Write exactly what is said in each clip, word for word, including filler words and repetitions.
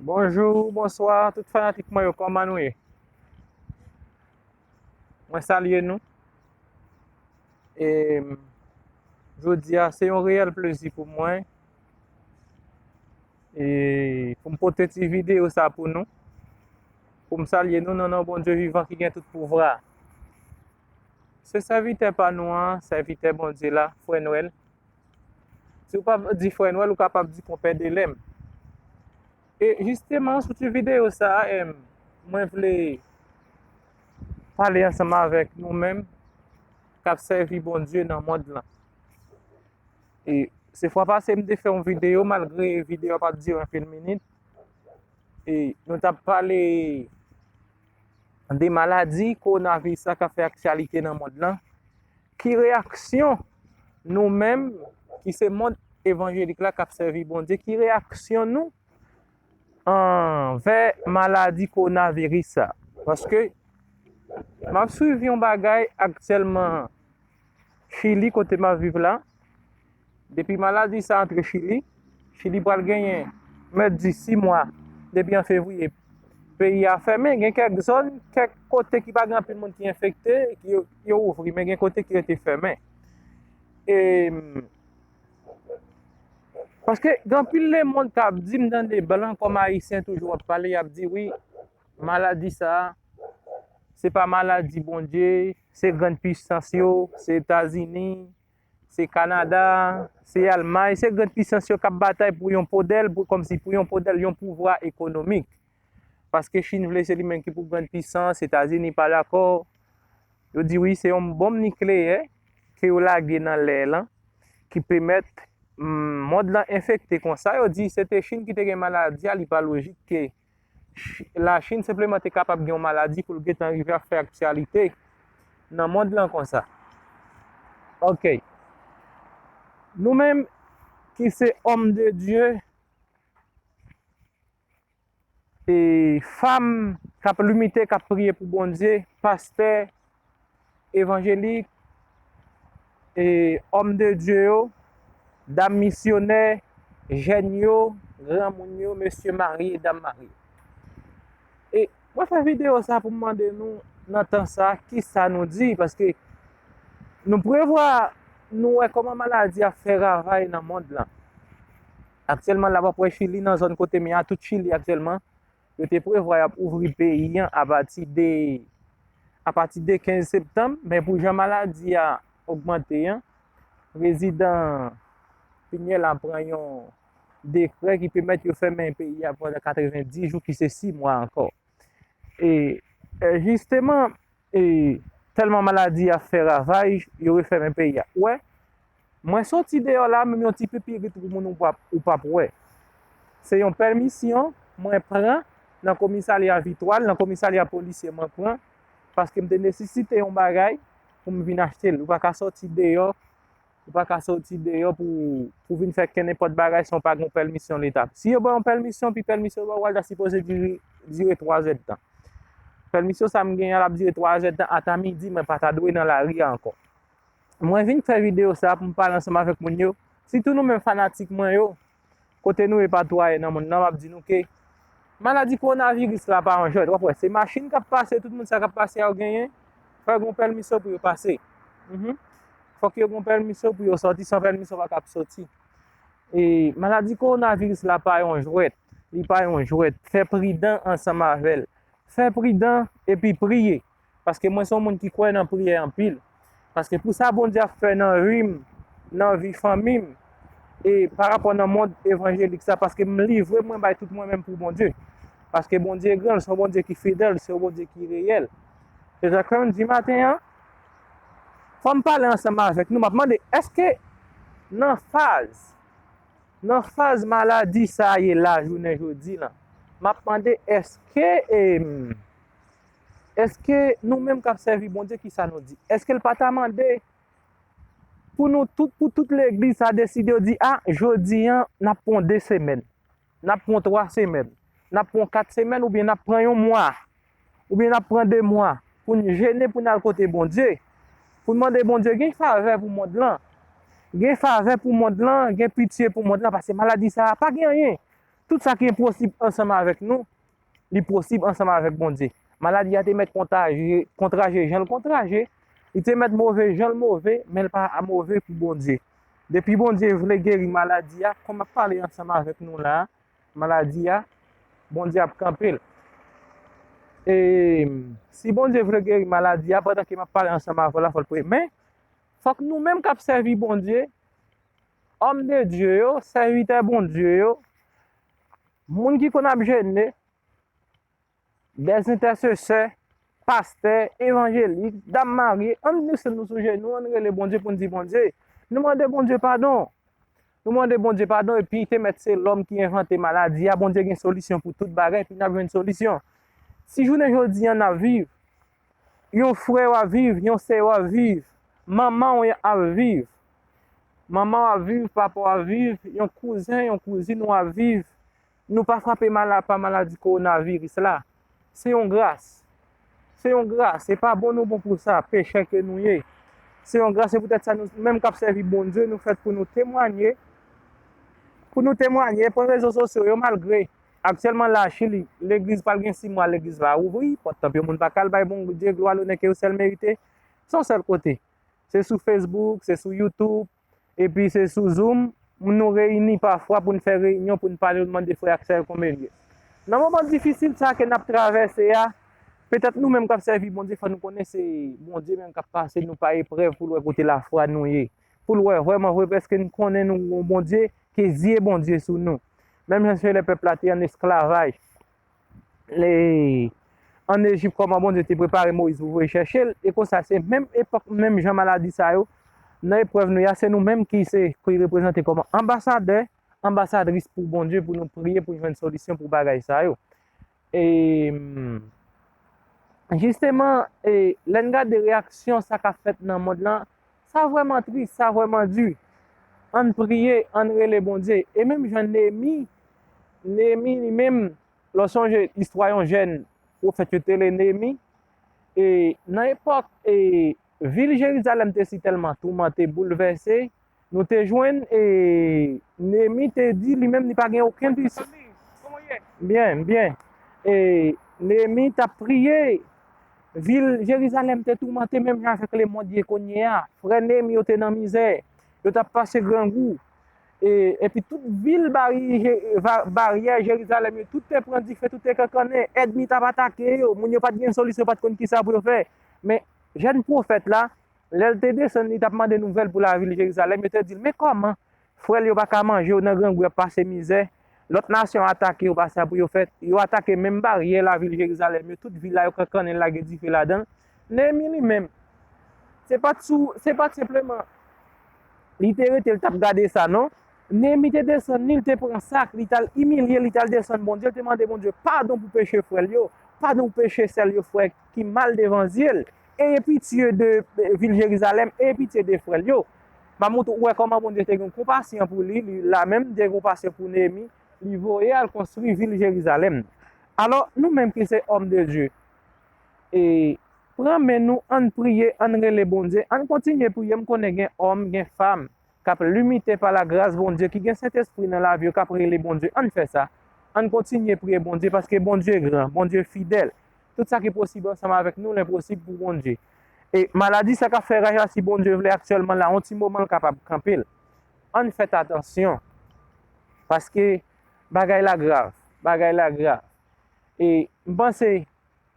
Bonjou, bonswa, tout fanatik mwen yo, kòman nou ye? Mwen salye nou. E jodi a, se yon reyèl plezi pou mwen e pou m pote ti videyo sa pou nou, pou m salye nou nan non Bondye vivan ki gen tout pouvwa. Se sèvitè pa nou an, sèvitè Bondye la, frè Nwèl. Si w pa di frè Nwèl, ou kapab di konpè Delèm. E jisteman, sou ti videyo sa a, em, mwen vle pale ansanm avèk nou menm k ap sèvi Bondye nan mond lan. E se fwa pase, m te fè yon videyo, malgre videyo a pa t dire anpil minit. E nou t ap pale de maladi kowonaviris la k ap fè aktyalite nan mond lan. Ki reyaksyon nou menm, ki se mond evanjelik la k ap sèvi Bondye, ki reyaksyon nou anvè maladi kowonaviris sa? Paske m ap swiv yon bagay aktyèlman Chili, kote m ap viv la. Depi maladi sa antre Chili, Chili pral genyen, mèt di, sis mwa depi an fevriye. Peyi a fèmen, gen kèk zòn, kèk kote ki pa gen anpil moun ki enfekte, ki yo, yo ouvri, men gen kote ki rete fèmen. E, paske gen anpil lemonn k ap di, m tande blan kòm Ayisyen toujou ap pale, y ap di, wi, maladi sa a, se pa maladi Bondye, se grann pisans yo, se Etazini, se Kanada, se Almay, se grann pisans yo k ap batay pou yon podèl, pou, kòmsi pou yon podèl, yon pouvwa ekonomik. Paske Chin vle se li menm ki pou grann pisans, Etazini pa dakò. Yo di wi, se yon bonm nikleyè ke yo lage nan lè lan ki pèmèt, mm, mond lan enfekte konsa. Yo di se te Chin ki te gen maladi a, li pa lojik ke Ch-, Lachin senpleman te kapab gen yon maladi pou l gentan rive ap fè aktyalite nan mond lan konsa. Ok. Nou menm ki se òm de Dye, e fanm k ap limite, k ap priye pou Bondye, pastè, evanjelik, e òm de Dye yo, dam misyonè, jèn yo, granmoun yo, mesye marye, dam marye. E mwen fè videyo sa pou m mande nou, nan tan sa, kisa nou di, paske nou prevwa, nou wè kòman maladi a fè ravaj nan mond lan. Aktyèlman la, w ap wè Chili nan zòn kote m ye a, tout Chili aktyèlman, yo te prevwa y ap ouvri peyi an apati de, apati de kenz septanm, men pou jan maladi a ogmante an, prezidan Piñera pran yon dekrè ki pèmèt yo fèmen peyi a pandan katrevenndis jou, ki se sis mwa ankò. E, e, jisteman, e, tèlman maladi a fè ravaj, yo refèmen peyi a. Ou wè, mwen soti deyò la, menm yon ti pipirit pou moun ou p ap, ou p ap wè. Se yon pèmisyon mwen pran nan komisarya Vitwal, nan komisarya polisye mwen pran, paske m te nesesite yon bagay pou m vin achte l. Ou pa ka soti deyò, ou pa ka soti deyò pou, pou vin fè kenenpòt bagay san w pa gen yon pèmisyon leta. Si yo ba w yon pèmisyon, pi pèmisyon yo ba w la, l ta sipoze dire, dire twa zèdtan. Pèmisyon sa m genyen an, l ap dire twa zèdtan, ata midi, mwen pa ta dwe nan lari a ankò. Mwen vin fè videyo sa pou m pale ansanm avèk moun yo, sitou nou menm fanatik mwen yo, kote nou ye patwaye nan mond nan, m ap di nou ke maladi kowonaviris la pa yon jwèt. W ap wè, se machin k ap pase, tout moun sa k ap pase a yo genyen, fò yo gen yon pèmisyon pou yo pase. Mhm. Fòk yo gen yon pèmisyon pou yo sòti, san pèmisyon pa ka ap sòti. E maladi kowonaviris la pa yon jwèt, li pa yon jwèt. Fè pridan ansanm avè l. Fè pridan epi priye. Paske mwen se yon moun ki kwè nan priyè anpil. Paske pou sa Bondye ap fè nan vi m, nan vi fanmi m, e pa rapò nan mond evanjelik sa, paske m livre mwen bay tout mwen menm pou Bondye. Paske Bondye gran, l se yon Bondye ki fidèl, l se yon Bondye ki reyèl. Se sa k fè m di maten an, fò m pale ansanm avèk nou, m ap mande, èske nan faz, nan faz maladi sa a ye la jounen jodi lan, m ap mande, èske, em, èske nou menm k ap sèvi Bondye, kisa nou di? Èske l pa ta mande pou nou tout, pou tout legliz sa deside, yo di, a, jodi an, n ap pran de semèn, n ap pran twa semèn, n ap pran kat semèn, oubyen n ap pran yon mwa, oubyen n ap pran de mwa, pou n jene, pou n al kote Bondye, pou n mande Bondye gen favè pou mond lan, gen favè pou mond lan, gen pitye pou mond lan, paske maladi sa a pa gen anyen. Tout sa ki enposib ansanm avèk nou, li posib ansanm avèk Bondye. Maladi a te mèt kontaje, kontraje jan l kontraje, li te mèt move jan l move, men l pa move pou Bondye. Depi Bondye vle geri maladi a, kòm m ap pale ansanm avèk nou la a, maladi a, Bondye ap kanpe l. E si Bondye vle geri maladi a, pandan ke m ap pale ansanm avè w la, fò l pre. Men, fòk nou menm k ap sèvi Bondye, òm de Dye yo, sèvitè Bondye yo, moun ki konn ap jene, dèzentèsesè, pastè, evanjelik, dam marye, ann desann nou sou jenou, ann rele Bondye pou n di, Bondye, nou mande Bondye padon. Nou mande Bondye padon, epi te mèt se lòm ki envante maladi a. Bondye gen solisyon pou tout bagay, epi n ap jwenn solisyon. Si jounen jodi a n ap viv, yon frè w ap viv, yon sè w ap viv, manman w ap viv, manman w ap viv, papa w ap viv, yon kouzen, yon kouzin w ap viv, nou pa frape mala-, pa maladi kowonaviris la. Se yon gras. Se yon gras. Se pa bon nou bon pou sa, pechè ke nou ye. Se yon gras, se poutèt sa nou menm k ap sèvi Bondye, nou fèt pou nou temwanye. Pou nou temwanye, pran rezo sosyo yo, malgre aktyèlman la, Chili, legliz pral gen sis mwa, legliz pa ouvri, pòt tanp yo, moun pa ka al bay Bondye glwa, lonè ke yo sèl merite. Se yon sèl kote. Se sou Facebook, se sou YouTube, epi se sou Zoom, nou reyini pafwa pou n fè reyinyon, pou n pale, nou mande frè ak sè yo konbyen l ye. Nan moman difisil sa ke n ap travèse a, petèt nou menm k ap sèvi Bondye, fò nou konnen se Bondye menm k ap pase nou pa eprèv pou l wè kote lafwa nou ye. Pou l wè vrèman vre, èske n konnen nou gon Bondye, ke zye Bondye sou nou. Menm jan se lè pèp la te an esklavaj, le, ann Ejip, kòman Bondye te prepare Moyiz pou voye chèche l, e konsa se menm epòk, menm jan maladi sa yo, nan eprèv nou y a, se nou menm ki se, ki reprezante kòm anbasadè, anbasadris pou Bondye, pou nou priye, pou jwenn solisyon pou bagay sa yo. E, jisteman, e, lè n gade reyaksyon sa k ap fèt nan mond lan, sa vrèman tris, sa vrèman di. Ann priye, ann rele Bondye. E menm jan Neyemi, Neyemi li menm, lè w sonje istwa yon jèn pwofèt yo te rele Neyemi, e nan epòk, e, vil Jerizalèm te sitèlman toumante, boulvèse, nou te jwenn, e, Neyemi te di li menm li pa gen okenn pis. Byen, byen. E, Neyemi t ap priye. Vil Jerizalèm te toumante menm jan avèk lemonn ye kounye a. Frè Neyemi yo te nan mizè. Yo t ap pase grangou. E, epi tout vil bari-, Je-, va-, baryè Jerizalèm yo, tout te pran dife, tout te kankannen. Ènmi t ap atake yo. Moun yo pa t gen solisyon, yo pa t konn kisa pou yo fè. Men, jèn pwofèt la, lè l te desann, li t ap mande nouvèl pou lavil Jerizalèm, yo te di l, men kòman frè l yo pa ka manje, yo nan grangou, y ap pase mizè, lòt nasyon atake yo, pa sa pou yo fè, yo atake menm baryè lavil Jerizalèm yo, tout vil la, yo kankannen l, lage dife ladan l. Neyemi li menm, se pa t sou, se pa t senpleman li te rete, l t ap gade sa, non. Neyemi te desann li, li te pran sak, li t al imilye, li t al desann Bondye, li te mande Bondye padon pou peche frè l yo, padon pou peche sè l yo, frè ki mal devan zye l. Eye pitye de, eh, vil Jerizalèm, eye pitye de frè l yo. M ap montre w wè kòman Bondye te gen konpasyon pou li, li la menm te gen konpasyon pou Neyemi, li voye al konstwi vil Jerizalèm. Alò, nou menm ki se òm de Dye, e pran men nou, ann priye, ann rele Bondye, ann kontinye priye. M konnen gen òm, gen fanm k ap limite pa lagras Bondye, ki gen Sentespri nan lavi yo, k ap rele Bondye. Ann fè sa. Ann kontinye priye Bondye, paske Bondye gran, Bondye fidèl. Tout sa ki posib ansanm avèk nou, lenposib pou Bondye. E maladi sa k ap fè raj la, si Bondye vle, aktyèlman la, yon ti moman, l kapab kanpe l. Ann fèt atansyon, paske bagay la grav, bagay la grav. E m panse,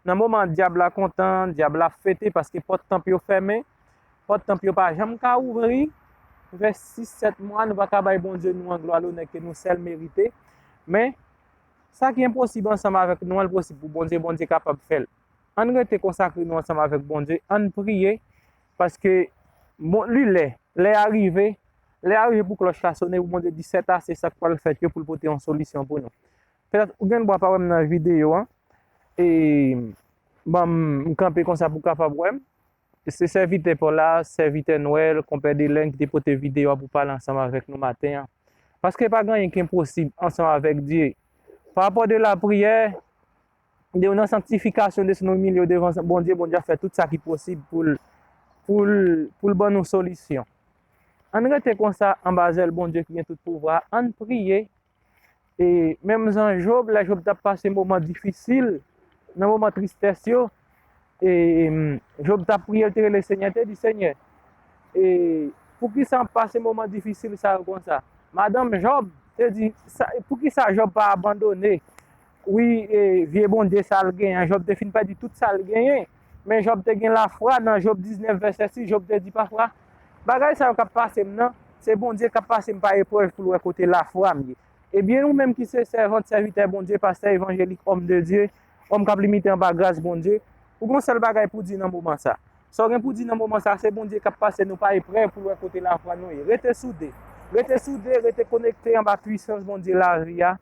nan moman dyab la kontan, dyab la fete, paske pòt tanp yo fèmen, pòt tanp yo pa janm ka ouvri, fè sis, sèt mwa, nou pa ka bay Bondye nou an glwa, lonè ke nou sèl merite. Men, sa ki enposib ansanm avèk nou an, l posib pou Bondye, Bondye kapab fè l. Ann rete konsakre nou ansanm avèk Bondye, ann priye, paske, bon, li lè, lè a rive, lè a rive pou klòch la sonnen, pou Bondye di, sètase, sa k pral fèt yo, pou l pote yon solisyon pou nou. Petèt ou gen dwa pa wè m nan videyo a, e ban m kanpe konsa pou w kapab wè m. Se sèvitè pa w la, sèvitè Nwèl, konpè Delèn ki te pote videyo a pou pale ansanm avèk nou maten an. Paske pa gen anyen ki enposib ansanm avèk Dye. Pa rapò de lapriyè, de w nan sanktifikasyon, de w imilye w devan Bondye, Bondye ap fè tout sa ki posib pou l, pou l, pou l ban nou solisyon. Ann rete konsa anba zèl Bondye ki gen tout pouvwa, ann priye, E menm jan Job, lè Job t ap pase moman difisil, nan moman tristès yo, e Job t ap priye, l te rele Senyè, te di, Senyè, e poukisa m ap pase moman difisil sa yo konsa? Madanm Job te di, sa, poukisa Job pa abandone? Wi, e vye Bondye sa l genyen, Job te fin pèdi tout sa l genyen. Men Job te gen lafwa. Nan Job diznèf vèsè sis, Job te di, pafwa, bagay sa yo k ap pase m nan, se Bondye k ap pase m pa eprèv pou l wè kote lafwa m ye. Ebyen, ou menm ki se sèvant, sèvitè Bondye, pastè evanjelik, òm de Dye, òm k ap limite anba gras Bondye, ou gen yon sèl bagay pou di nan moman sa. Sa w gen pou di nan moman sa, se Bondye k ap pase nou pa eprèv pou l wè kote lafwa nou ye. Rete soude. Rete soude, rete konekte anba pwisans Bondye lavi a.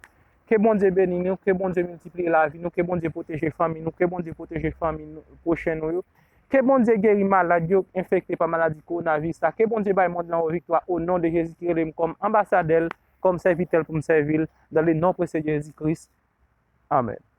Ke Bondye beni nou, ke Bondye miltipliye lavi nou, ke Bondye pwoteje fanmi nou, ke Bondye pwoteje fanmi nou, pwochen nou yo. Ke Bondye geri malad yo enfekte pa maladi kowonaviris la. Ke Bondye bay mond lan yon viktwa o non de Jezi ki rele m kòm anbasadè l, kòm sèvitè l pou m sèvi l, dans le nom précieux de Jésus-Christ. Amèn.